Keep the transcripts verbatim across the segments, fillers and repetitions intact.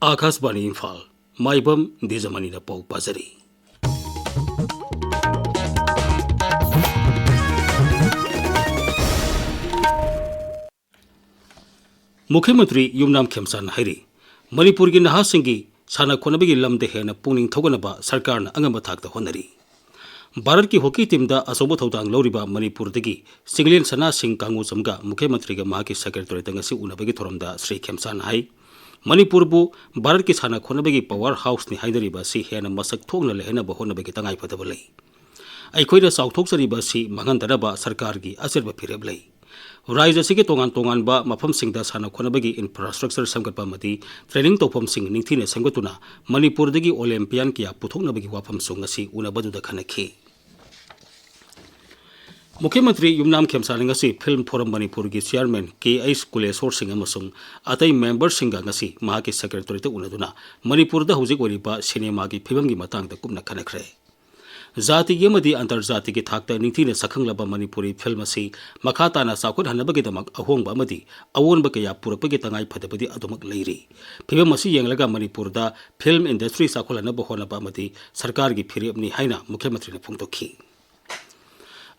ꯑꯥꯀꯥꯁꯕꯥꯅꯤ ꯏꯝꯐꯥꯜ, ꯃꯥꯏꯕꯝ ꯗꯤꯖꯃꯅꯤꯅ ꯄꯥꯎ ꯄꯥꯖꯔꯤ꯫ ꯃꯨꯈ꯭ꯌ ꯃꯟꯇ꯭ꯔꯤ ꯌꯨꯝꯅꯥꯝ ꯈꯦꯝꯆꯥꯟꯅ ꯍꯥꯏꯔꯤ, ꯃꯅꯤꯄꯨꯔꯒꯤ ꯅꯍꯥꯁꯤꯡꯒꯤ ꯁꯥꯟꯅ ꯈꯣꯠꯅꯕꯒꯤ ꯂꯝꯗ ꯍꯦꯟꯅ ꯄꯨꯛꯅꯤꯡ ꯊꯧꯒꯠꯅꯕ ꯁꯔꯀꯥꯔꯅ ꯑꯉꯝꯕ ꯊꯥꯛꯇ ꯍꯣꯠꯅꯔꯤ꯫ ꯚꯥꯔꯠꯀꯤ ꯍꯣꯀꯤ ꯇꯤꯝꯗ ꯑꯆꯧꯕ ꯊꯧꯗꯥꯡ ꯂꯧꯔꯤꯕ ꯃꯅꯤꯄꯨꯔꯗꯒꯤ ꯆꯤꯡꯂꯦꯟ ꯁꯅꯥ ꯁꯤꯡ ꯀꯥꯡꯉꯨꯖꯝꯒ ꯃꯨꯈ꯭ꯌ ꯃꯟꯇ꯭ꯔꯤꯒ ꯃꯍꯥꯛꯀꯤ ꯁꯦꯀ꯭ꯔꯦꯇꯔꯤꯗ ꯉꯁꯤ ꯎꯅꯕꯒꯤ ꯊꯧꯔꯝꯗ ꯁ꯭ꯔꯤ ꯈꯦꯝꯆꯥꯟꯅ ꯍꯥꯏ, ꯃꯅꯤꯄꯨꯔꯕꯨ ꯚꯥꯔꯠꯀꯤ ꯁꯥꯟꯅ ꯈꯣꯠꯅꯕꯒꯤ ꯄꯋꯥꯔ ꯍꯥꯎꯁꯅꯤ ꯍꯥꯏꯅꯔꯤꯕ ꯑꯁꯤ ꯍꯦꯟꯅ ꯃꯁꯛ ꯊꯣꯛꯅ ꯂꯩꯍꯟꯅꯕ ꯍꯣꯠꯅꯕꯒꯤ ꯇꯉꯥꯏꯐꯗꯕ ꯂꯩ꯫ ꯑꯩꯈꯣꯏꯅ ꯆꯥꯎꯊꯣꯛꯆꯔꯤꯕ ꯑꯁꯤ ꯃꯥꯡꯍꯟꯗꯅꯕ ꯁꯔꯀꯥꯔꯒꯤ ꯑꯆꯦꯠꯄ ꯐꯤꯔꯦꯞ ꯂꯩ꯫ ꯔꯥꯖ꯭ꯌ ꯑꯁꯤꯒꯤ ꯇꯣꯉꯥꯟ ꯇꯣꯉꯥꯟꯕ ꯃꯐꯝꯁꯤꯡꯗ ꯁꯥꯟꯅ ꯈꯣꯠꯅꯕꯒꯤ ꯏꯟꯐ꯭ꯔꯥꯁ꯭ꯇ꯭ꯔꯛꯆꯔ ꯁꯦꯝꯒꯠꯄ ꯑꯃꯗꯤ ꯇ꯭ꯔꯦꯅꯤꯡ ꯇꯧꯐꯝꯁꯤꯡ ꯅꯤꯡꯊꯤꯅ ꯁꯦꯝꯒꯠꯇꯨꯅ ꯃꯅꯤꯄꯨꯔꯗꯒꯤ ꯑꯣꯂꯦꯝꯄꯤꯌꯥꯟ ꯀꯌꯥ ꯄꯨꯊꯣꯛꯅꯕꯒꯤ ꯋꯥꯐꯝꯁꯨ ꯉꯁꯤ ꯎꯅꯕꯗꯨꯗ ꯈꯟꯅꯈꯤ꯫ ꯃꯨꯈ꯭ꯌ ꯃꯟꯇ꯭ꯔꯤ ꯌꯨꯝꯅꯥꯝ ꯈꯦꯝꯆꯥꯟꯅ ꯉꯁꯤ ꯐꯤꯜꯝ ꯐꯣꯔꯝ ꯃꯅꯤꯄꯨꯔꯒꯤ ꯆꯤꯌꯥꯔꯃꯦꯟ ꯀꯦ ꯑꯩꯆ ꯀꯨꯂꯦꯁꯣꯔ ꯁꯤꯡ ꯑꯃꯁꯨꯡ ꯑꯇꯩ ꯃꯦꯝꯕꯔꯁꯤꯡꯒ ꯉꯁꯤ ꯃꯍꯥꯛꯀꯤ ꯁꯦꯀ꯭ꯔꯦꯇꯔꯤꯗ ꯎꯅꯗꯨꯅ ꯃꯅꯤꯄꯨꯔꯗ ꯍꯧꯖꯤꯛ ꯑꯣꯏꯔꯤꯕ ꯁꯤꯅꯦꯃꯥꯒꯤ ꯐꯤꯕꯝꯒꯤ ꯃꯇꯥꯡꯗ ꯀꯨꯞꯅ ꯈꯟꯅꯈ꯭ꯔꯦ꯫ ꯖꯥꯇꯤꯒꯤ ꯑꯃꯗꯤ ꯑꯟꯇꯔꯖꯥꯇꯤꯒꯤ ꯊꯥꯛꯇ ꯅꯤꯡꯊꯤꯅ ꯁꯛꯈꯪꯂꯕ ꯃꯅꯤꯄꯨꯔꯤ ꯐꯤꯜꯝ ꯑꯁꯤ ꯃꯈꯥ ꯇꯥꯅ ꯆꯥꯎꯈꯠꯍꯟꯅꯕꯒꯤꯗꯃꯛ ꯑꯍꯣꯡꯕ ꯑꯃꯗꯤ ꯑꯑꯣꯟꯕ ꯀꯌꯥ ꯄꯨꯔꯛꯄꯒꯤ ꯇꯉꯥꯏ ꯐꯗꯕꯗꯤ ꯑꯗꯨꯃꯛ ꯂꯩꯔꯤ꯫ ꯐꯤꯕꯝ ꯑꯁꯤ ꯌꯦꯡꯂꯒ ꯃꯅꯤꯄꯨꯔꯗ ꯐꯤꯜꯝ ꯏꯟꯗꯁꯇ꯭ꯔꯤ ꯆꯥꯎꯈꯠꯍꯟꯅꯕ ꯍꯣꯠꯅꯕ ꯑꯃꯗꯤ ꯁꯔꯀꯥꯔꯒꯤ ꯐꯤꯔꯦꯞꯅꯤ ꯍꯥꯏꯅ ꯃꯨꯈ꯭ꯌ ꯃꯟꯇ꯭ꯔꯤꯅ ꯐꯣꯡꯗꯣꯛꯈꯤ꯫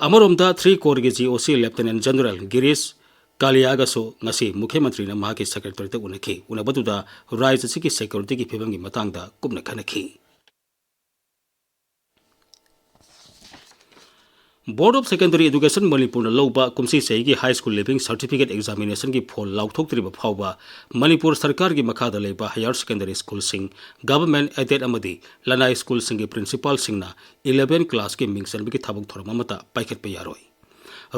ꯑꯃꯔꯣꯝꯗ ꯊ꯭ꯔꯤ ꯀꯣꯔꯒꯤ ꯖꯤ ꯑꯣ ꯁꯤ ꯂꯦꯐꯇꯤꯅꯦꯟ ꯖꯦꯅꯔꯦꯜ ꯒꯤꯔꯤꯁ ꯀꯥꯂꯤꯌꯥꯒꯁꯨ ꯉꯁꯤ ꯃꯨꯈ꯭ꯌ ꯃꯟꯇ꯭ꯔꯤꯅ ꯃꯍꯥꯛꯀꯤ ꯁꯦꯀ꯭ꯔꯦꯇꯔꯤꯗ ꯎꯅꯈꯤ꯫ ꯎꯅꯕꯗꯨꯗ ꯔꯥꯖ꯭ꯌ ꯑꯁꯤꯒꯤ ꯁꯦꯀ꯭ꯌꯨꯔꯤꯇꯤꯒꯤ ꯐꯤꯕꯝꯒꯤ ꯃꯇꯥꯡꯗ ꯀꯨꯞꯅ ꯈꯟꯅꯈꯤ꯫ Board of Secondary Education ꯃꯅꯤꯄꯨꯔꯅ ꯂꯧꯕ ꯀꯨꯝꯁꯤ ꯆꯍꯤꯒꯤ High School Leaving Certificate Examination ꯒꯤ ꯐꯣꯜ ꯂꯥꯎꯊꯣꯛꯇ꯭ꯔꯤꯕ ꯐꯥꯎꯕ ꯃꯅꯤꯄꯨꯔ ꯁꯔꯀꯥꯔꯒꯤ ꯃꯈꯥꯗ ꯂꯩꯕ higher secondary school ꯁꯤꯡ, government aided ꯑꯃꯗꯤ ꯂꯅꯥꯏ school ꯁꯤꯡꯒꯤ principal ꯁꯤꯡꯅ eleven class ꯀꯤ ꯃꯤꯡ ꯆꯟꯕꯒꯤ ꯊꯕꯛ ꯊꯧꯔꯝ ꯑꯃꯠꯇ ꯄꯥꯏꯈꯠꯄ ꯌꯥꯔꯣꯏ꯫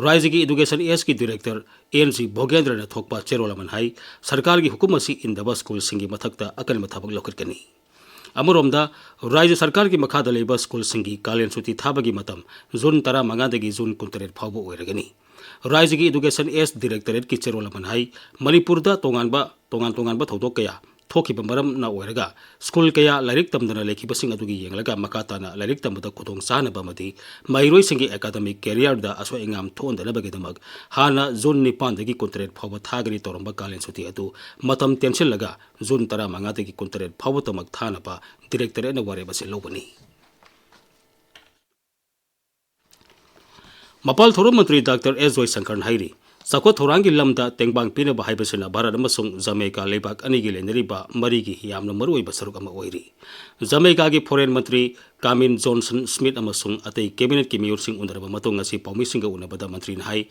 ꯔꯥꯖ꯭ꯌꯒꯤ Education S ꯀꯤ Director ꯑꯦꯟ ꯖꯤ ꯚꯣꯒꯦꯟꯗ꯭ꯔꯅ ꯊꯣꯛꯄ ꯆꯦꯔꯣꯜ ꯑꯃꯅ ꯍꯥꯏ, ꯁꯔꯀꯥꯔꯒꯤ ꯍꯨꯀꯨꯝ ꯑꯁꯤ ꯏꯟꯗꯕ school ꯁꯤꯡꯒꯤ ꯃꯊꯛꯇ ꯑꯀꯟꯕ ꯊꯕꯛ ꯂꯧꯈꯠꯀꯅꯤ꯫ ꯑꯃꯔꯣꯝꯗ, ꯔꯥꯖ꯭ꯌ ꯁꯔꯀꯥꯔꯒꯤ ꯃꯈꯥꯗ ꯂꯩꯕ school ꯁꯤꯡꯒꯤ ꯀꯥꯂꯦꯟ ꯁꯨꯇꯤ ꯊꯥꯕꯒꯤ ꯃꯇꯝ ꯖꯨꯟ ꯇꯔꯥꯃꯉꯥꯗꯒꯤ ꯖꯨꯟ ꯀꯨꯟꯇꯔꯦꯠ ꯐꯥꯎꯕ ꯑꯣꯏꯔꯒꯅꯤ꯫ ꯔꯥꯖ꯭ꯌꯒꯤ Education S Directorate ꯀꯤ ꯆꯦꯔꯣꯜ ꯑꯃꯅ ꯍꯥꯏ, ꯃꯅꯤꯄꯨꯔꯗ ꯇꯣꯉꯥꯟꯕ, ꯇꯣꯉꯥꯟ ꯇꯣꯉꯥꯟꯕ ꯊꯧꯗꯣꯛ ꯀꯌꯥ ꯊꯣꯛꯈꯤꯕ ꯃꯔꯝꯅ ꯑꯣꯏꯔꯒ ꯁ꯭ꯀꯨꯜ ꯀꯌꯥ ꯂꯥꯏꯔꯤꯛ ꯇꯝꯗꯅ ꯂꯩꯈꯤꯕꯁꯤꯡ ꯑꯗꯨꯒꯤ ꯌꯦꯡꯂꯒ ꯃꯈꯥ ꯇꯥꯅ ꯂꯥꯏꯔꯤꯛ ꯇꯝꯕꯗ ꯈꯨꯗꯣꯡ ꯆꯥꯍꯟꯅꯕ ꯑꯃꯗꯤ ꯃꯍꯩꯔꯣꯏꯁꯤꯡꯒꯤ academic careerꯗ ꯑꯁꯣꯏ ꯑꯉꯥꯝ ꯊꯣꯛꯍꯟꯗꯅꯕꯒꯤꯗꯃꯛ ꯍꯥꯟꯅ ꯖꯨꯟ ꯅꯤꯄꯥꯟꯗꯒꯤ ꯀꯨꯟꯇꯔꯦꯠ ꯐꯥꯎꯕ ꯊꯥꯒꯅꯤ ꯇꯧꯔꯝꯕ ꯀꯥꯂꯦꯟ ꯁꯨꯇꯤ ꯑꯗꯨ ꯃꯇꯝ ꯇꯦꯟꯁꯤꯜꯂꯒ ꯖꯨꯟ ꯇꯔꯥꯃꯉꯥꯗꯒꯤ ꯀꯨꯟꯇꯔꯦꯠ ꯐꯥꯎꯕꯇꯃꯛ ꯊꯥꯅꯕ directorateꯅ ꯋꯥꯔꯦꯞ ꯑꯁꯤ ꯂꯧꯕꯅꯤ꯫ ꯃꯄꯥꯜ ꯊꯧꯔꯝ ꯃꯟꯇ꯭ꯔꯤ ꯗꯥꯛꯇꯔ ꯑꯦꯁ ꯖꯣꯏꯁꯪꯀꯔꯅ ꯍꯥꯏꯔꯤ, ꯆꯥꯎꯈꯠ ꯊꯧꯔꯥꯡꯒꯤ ꯂꯝꯗ ꯇꯦꯡꯕꯥꯡ ꯄꯤꯅꯕ ꯍꯥꯏꯕꯁꯤꯅ ꯚꯥꯔꯠ ꯑꯃꯁꯨꯡ ꯖꯃꯩꯀꯥ ꯂꯩꯕꯥꯛ ꯑꯅꯤꯒꯤ ꯂꯩꯅꯔꯤꯕ ꯃꯔꯤꯒꯤ ꯌꯥꯝꯅ ꯃꯔꯨꯑꯣꯏꯕ ꯁꯔꯨꯛ ꯑꯃ ꯑꯣꯏꯔꯤ꯫ ꯖꯃꯩꯀꯥꯒꯤ foreign ꯃꯟꯇ꯭ꯔꯤ ꯀꯥꯃꯤꯟ ꯖꯣꯟꯁꯟ ꯁ꯭ꯃꯤꯠ ꯑꯃꯁꯨꯡ ꯑꯇꯩ cabinet ꯀꯤ ꯃꯤꯑꯣꯏꯁꯤꯡ ꯎꯅꯔꯕ ꯃꯇꯨꯡ ꯉꯁꯤ ꯄꯥꯎꯃꯤꯁꯤꯡꯒ ꯎꯅꯕꯗ ꯃꯟꯇ꯭ꯔꯤꯅ ꯍꯥꯏ,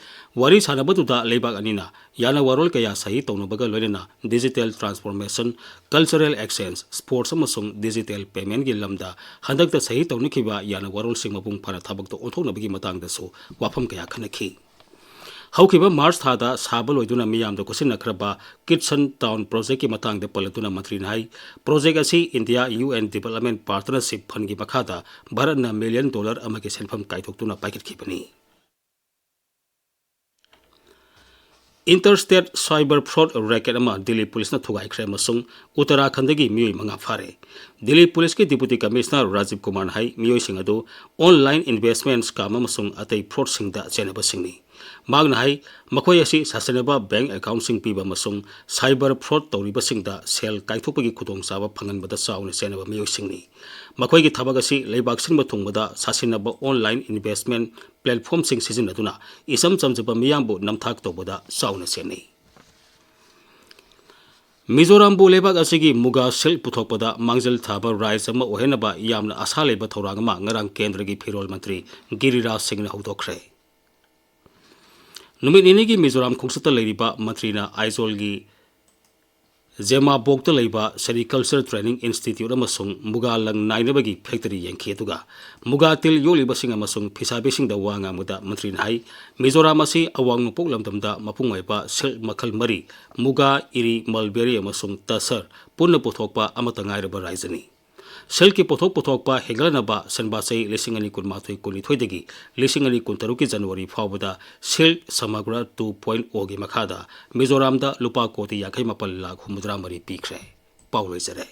ꯋꯥꯔꯤ ꯁꯥꯟꯅꯕꯗꯨꯗ ꯂꯩꯕꯥꯛ ꯑꯅꯤꯅ ꯌꯥꯅꯋꯥꯔꯣꯜ ꯀꯌꯥ ꯁꯍꯤ ꯇꯧꯅꯕꯒ ꯂꯣꯏꯅꯅ digital transformation, cultural exchange, sports ꯑꯃꯁꯨꯡ digital payment ꯀꯤ ꯂꯝꯗ ꯍꯟꯗꯛꯇ ꯁꯍꯤ ꯇꯧꯅꯈꯤꯕ ꯌꯥꯅꯋꯥꯔꯣꯜꯁꯤꯡ ꯃꯄꯨꯡ ꯐꯥꯅ ꯊꯕꯛꯇ ꯑꯣꯟꯊꯣꯛꯅꯕꯒꯤ ꯃꯇꯥꯡꯗꯁꯨ ꯋꯥꯐꯝ ꯀꯌꯥ ꯈꯟꯅꯈꯤ꯫ ꯍꯧꯈꯤꯕ ꯃꯥꯔꯆ ꯊꯥꯗ ꯁꯥꯕ ꯂꯣꯏꯗꯨꯅ ꯃꯤꯌꯥꯝꯗ ꯈꯨꯠꯁꯤꯟꯅꯈ꯭ꯔꯕ ꯀꯤꯠꯁꯟ ꯇꯥꯎꯟ ꯄ꯭ꯔꯣꯖꯦꯛꯀꯤ ꯃꯇꯥꯡꯗ ꯄꯜꯂꯗꯨꯅ ꯃꯟꯇ꯭ꯔꯤꯅ ꯍꯥꯏ, ꯄ꯭ꯔꯣꯖꯦꯛ ꯑꯁꯤ India U N development partnership ꯐꯟꯒꯤ ꯃꯈꯥꯗ ꯚꯥꯔꯠꯅ ꯃꯤꯂꯤꯌꯟ ꯗꯣꯂꯔ ꯑꯃꯒꯤ ꯁꯦꯟꯐꯝ ꯀꯥꯏꯊꯣꯛꯇꯨꯅ ꯄꯥꯏꯈꯠꯈꯤꯕꯅꯤ꯫ Inter state cyber fraud racket ꯑꯃ ꯗꯤꯜꯂꯤ ꯄꯨꯂꯤꯁꯅ ꯊꯨꯒꯥꯏꯈ꯭ꯔꯦ ꯑꯃꯁꯨꯡ ꯎꯠꯇꯔꯥꯈꯟꯗꯒꯤ ꯃꯤꯑꯣꯏ ꯃꯉꯥ ꯐꯥꯔꯦ꯫ ꯗꯤꯜꯂꯤ ꯄꯨꯂꯤꯁꯀꯤ deputy commissioner ꯔꯥꯖꯤꯕ ꯀꯨꯃꯥꯔꯅ ꯍꯥꯏ, ꯃꯤꯑꯣꯏꯁꯤꯡ ꯑꯗꯨ online investment scam ꯑꯃꯁꯨꯡ ꯑꯇꯩ fraudꯁꯤꯡꯗ ꯆꯦꯟꯅꯕꯁꯤꯡꯅꯤ꯫ ꯃꯍꯥꯛꯅ ꯍꯥꯏ, ꯃꯈꯣꯏ ꯑꯁꯤ ꯁꯥꯁꯤꯟꯅꯕ bank accountꯁꯤꯡ ꯄꯤꯕ ꯑꯃꯁꯨꯡ cyber fraud ꯇꯧꯔꯤꯕꯁꯤꯡꯗ ꯁꯦꯜ ꯀꯥꯏꯊꯣꯛꯄꯒꯤ ꯈꯨꯗꯣꯡꯆꯥꯕ ꯐꯪꯍꯟꯕꯗ ꯆꯥꯎꯅ ꯆꯦꯟꯅꯕ ꯃꯤꯑꯣꯏꯁꯤꯡꯅꯤ꯫ ꯃꯈꯣꯏꯒꯤ ꯊꯕꯛ ꯑꯁꯤ ꯂꯩꯕꯥꯛ ꯁꯤꯟꯕ ꯊꯨꯡꯕꯗ ꯁꯥꯁꯤꯟꯅꯕ online investment platformꯁꯤꯡ ꯁꯤꯖꯤꯟꯅꯗꯨꯅ ꯏꯆꯝ ꯆꯝꯖꯕ ꯃꯤꯌꯥꯝꯕꯨ ꯅꯝꯊꯥꯛ ꯇꯧꯕꯗ ꯆꯥꯎꯅ ꯆꯦꯟꯅꯩ꯫ ꯃꯤꯖꯣꯔꯥꯝꯕꯨ ꯂꯩꯕꯥꯛ ꯑꯁꯤꯒꯤ ꯃꯨꯒꯥ silk ꯄꯨꯊꯣꯛꯄꯗ ꯃꯥꯡꯖꯤꯜ ꯊꯥꯕ ꯔꯥꯏꯖ ꯑꯃ ꯑꯣꯏꯍꯟꯅꯕ ꯌꯥꯝꯅ ꯑꯁꯥ ꯂꯩꯕ ꯊꯧꯔꯥꯡ ꯑꯃ ꯉꯔꯥꯡ ꯀꯦꯟꯗ꯭ꯔꯒꯤ ꯐꯤꯔꯣꯜ ꯃꯟꯇ꯭ꯔꯤ ꯒꯤꯔꯤꯔꯥꯖ ꯁꯤꯡꯅ ꯍꯧꯗꯣꯛꯈ꯭ꯔꯦ꯫ ꯅꯨꯃꯤꯠ ꯅꯤꯅꯤꯒꯤ ꯃꯤꯖꯣꯔꯥꯝ ꯈꯣꯡꯆꯠꯇ ꯂꯩꯔꯤꯕ ꯃꯟꯇ꯭ꯔꯤꯅ ꯑꯥꯏꯖꯣꯜꯒꯤ ꯖꯦꯃꯥꯕꯣꯛꯇ ꯂꯩꯕ Sericulture Training Institute ꯑꯃꯁꯨꯡ ꯃꯨꯒꯥ ꯂꯪ ꯅꯥꯏꯅꯕꯒꯤ factory ꯌꯦꯡꯈꯤ, ꯑꯗꯨꯒ ꯃꯨꯒꯥ ꯇꯤꯜ ꯌꯣꯛꯂꯤꯕꯁꯤꯡ ꯑꯃꯁꯨꯡ ꯐꯤꯁꯥꯕꯤꯁꯤꯡꯗ ꯋꯥ ꯉꯥꯡꯕꯗ ꯃꯟꯇ꯭ꯔꯤꯅ ꯍꯥꯏ, ꯃꯤꯖꯣꯔꯥꯝ ꯑꯁꯤ ꯑꯋꯥꯡ ꯅꯣꯡꯄꯣꯛ ꯂꯝꯗꯝꯗ ꯃꯄꯨꯡ ꯑꯣꯏꯕ silk ꯃꯈꯜ ꯃꯔꯤ, ꯃꯨꯒꯥ, ꯏꯔꯤ, mulberry ꯑꯃꯁꯨꯡ ꯇꯁꯔ, ꯄꯨꯟꯅ ꯄꯨꯊꯣꯛꯄ ꯑꯃꯠꯇ ꯉꯥꯏꯔꯕ ꯔꯥꯏꯖꯅꯤ꯫ Silkꯀꯤ ꯄꯣꯠꯊꯣꯛ ꯄꯨꯊꯣꯛꯄ ꯍꯦꯟꯒꯠꯍꯟꯅꯕ ꯁꯦꯟꯕꯥ ꯆꯍꯤ ꯂꯤꯁꯤꯡ ꯑꯅꯤ ꯀꯨꯟꯃꯥꯊꯣꯏ ꯀꯨꯟꯅꯤꯊꯣꯏꯗꯒꯤ ꯂꯤꯁꯤꯡ ꯑꯅꯤ ꯀꯨꯟꯇꯔꯨꯛꯀꯤ January ꯐꯥꯎꯕꯗ Silk Samagra two point O ꯒꯤ ꯃꯈꯥꯗ ꯃꯤꯖꯣꯔꯥꯝꯗ ꯂꯨꯄꯥ ꯀꯣꯇꯤ ꯌꯥꯡꯈꯩ ꯃꯥꯄꯟ ꯂꯥꯈ ꯍꯨꯝꯐꯨꯇꯔꯥ ꯃꯔꯤ ꯄꯤꯈ꯭ꯔꯦ꯫ ꯄꯥꯎ ꯂꯣꯏꯖꯔꯦ꯫